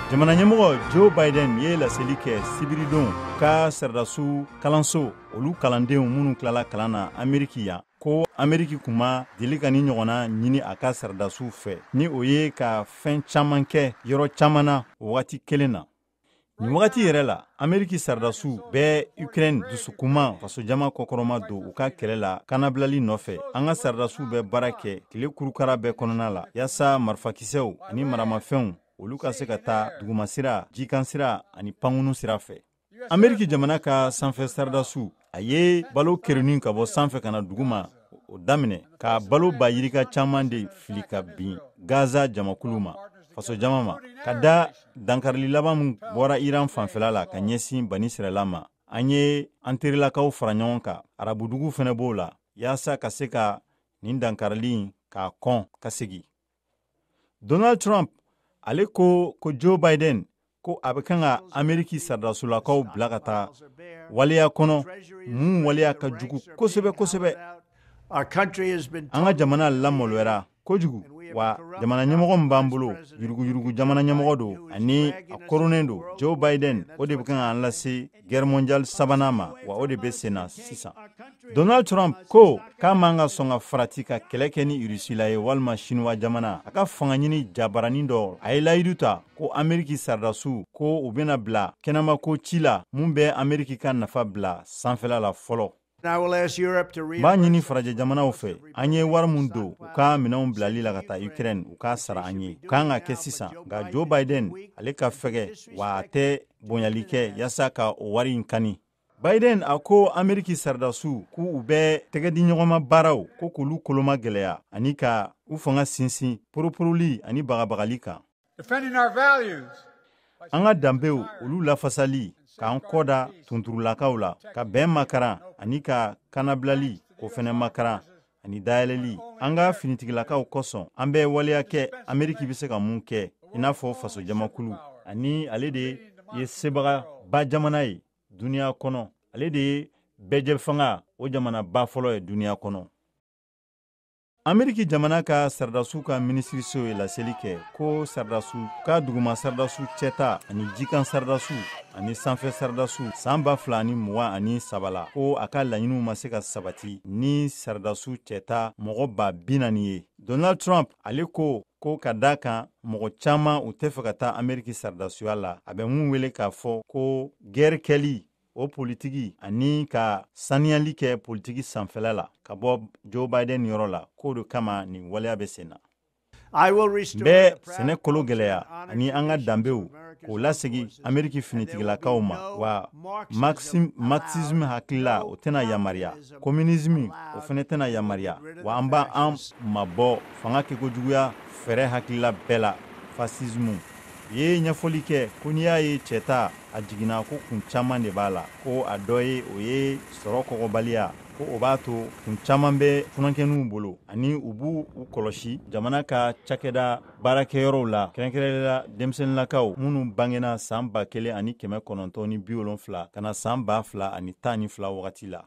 Jamana ɲɛmɔgɔ Joe Biden ye laseli kɛ sibiridon ka sɔrɔdasiw kalanso, olu kalandenw minnu tilala kalan na Ameriki yan, ko Ameriki kun ma deli ka ni ɲɔgɔnna ɲini a ka sɔrɔdasiw fɛ, ni o ye ka fɛn caman kɛ yɔrɔ caman na o wagati kelen na. Nin wagati yɛrɛ la, Ameriki sɔrɔdasiw bɛ Ukraine dusukuma fasojama kɔkɔrɔma don u ka kɛlɛ la kanabilali nɔfɛ. An ka sɔrɔdasiw bɛ baara kɛ tile kurukara bɛɛ kɔnɔna la yaasa marifakisɛw ani maramafɛnw, olu ka se ka taa dugumasira, jikansira ani pankunu sira fɛ. Ameriki jamana ka sanfɛ sɔrɔdasiw, a ye balo kerunni ka bɔ sanfɛ ka na duguma o daminɛ, ka balo ba yirika caman de fili ka bin Gaza jamakulu ma, fasojama ma, ka da dankarili laban min bɔra Iran fanfɛla la ka ɲɛsin Bani Sirala ma. An ye an terilakaw fara ɲɔgɔn kan, arabudugu fɛnɛ b'o la, yaasa ka se ka nin dankarili k'a kɔn ka segin. Donald Trump, ale ko Joe Biden ko a bɛ kan ka Ameriki sɔrɔdasolakaw bila ka taa waleya kɔnɔ mun waleya ka jugu kosɛbɛ kosɛbɛ. An ka jamana lamaloyara kojugu, wa jamana ɲɛmɔgɔ min b'an bolo, yuruguyurugu jamana ɲɛmɔgɔ don ani a koronnen don. Joe Biden, o de bɛ kan k'an lase guerre mondiale sabanan ma, wa o de bɛ sen na sisan. Donald Trump ko k'a man ka sɔn ka farati ka kɛlɛ kɛ ni Russie ye walima Chinois jamana. A ka fanga ɲini jabaranin dɔ, a ye layidu ta ko Ameriki sɔrɔdasiw ko u bɛna bila kɛnɛmako ci la mun bɛ Ameriki ka nafa bila sanfɛla la fɔlɔ. N b'a ɲini farajɛ jamanaw fɛ, an ye wari mun don u ka minɛnw bilali la ka taa Ukraine, u k'a sara an ye. U kan ka kɛ sisan, nka Joe Biden, ale ka fɛgɛ, wa a tɛ bonyali kɛ yaasa ka o wari in kani. Biden a ko Ameriki sɔrɔdasiw k'u bɛ tɛgɛdiɲɔgɔnma baaraw ko k'olu koloma gɛlɛya ani ka u fanga sinsin poroporoli ani bagabagali kan. An ka danbew, olu lafasali, k'an kɔda tunturulakaw la, ka bɛn makaran ani ka kanabilali k'o fɛnɛ makaran ani dayɛlɛli an ka finitigilakaw kosɔn, an bɛ waleya kɛ Ameriki bɛ se ka mun kɛ i n'a fɔ fasojamakulu, ani ale de ye sebagaba jamana ye duniɲa kɔnɔ, ale de ye bɛɛjɛ fanga o jamanaba fɔlɔ ye duniɲa kɔnɔ. Ameriki jamana ka sɔrɔdasiw ka minisiriso ye laseli kɛ ko sɔrɔdasiw ka duguma sɔrɔdasiw cɛta ani jikan sɔrɔdasiw ani sanfɛ sɔrɔdasiw san 2023 la, ko a ka laɲiniw ma se ka sabati ni sɔrɔdasiw cɛta mɔgɔ 40 000 ye. Donald Trump, ale ko ka da kan mɔgɔ caman u tɛ fɛ ka taa Ameriki sɔrɔdasiya la, a bɛ mun wele k'a fɔ ko guerre kɛli o politiki ani ka saniyali kɛ politiki sanfɛla la ka bɔ Joe Biden yɔrɔ la, k'o de kama nin waleya bɛ sen na. N bɛ sɛnɛ kolo gɛlɛya ani an ka danbew k'o lasegi Ameriki finitigilakaw ma, wa marxisme hakilila, o tɛna yamaruya, communisme, o fɛnɛ tɛna yamaruya, wa an b'a an mabɔ fanga kɛkojuguya fɛɛrɛ hakilila bɛɛ la, fasisme. U ye ɲɛfɔli kɛ ko n'i y'a ye cɛ ta a jiginna, ko kun caman de b'a la, ko a dɔ ye o ye sɔrɔ kɔgɔbaliya, ko o b'a to kun caman bɛ funankɛninw bolo ani u b'u u kɔlɔsi jamana ka cakɛda baarakɛyɔrɔw la, kɛrɛnkɛrɛnnenya denmisɛnninlakaw minnu bangena san 1970 ka na san 2012 wagati la.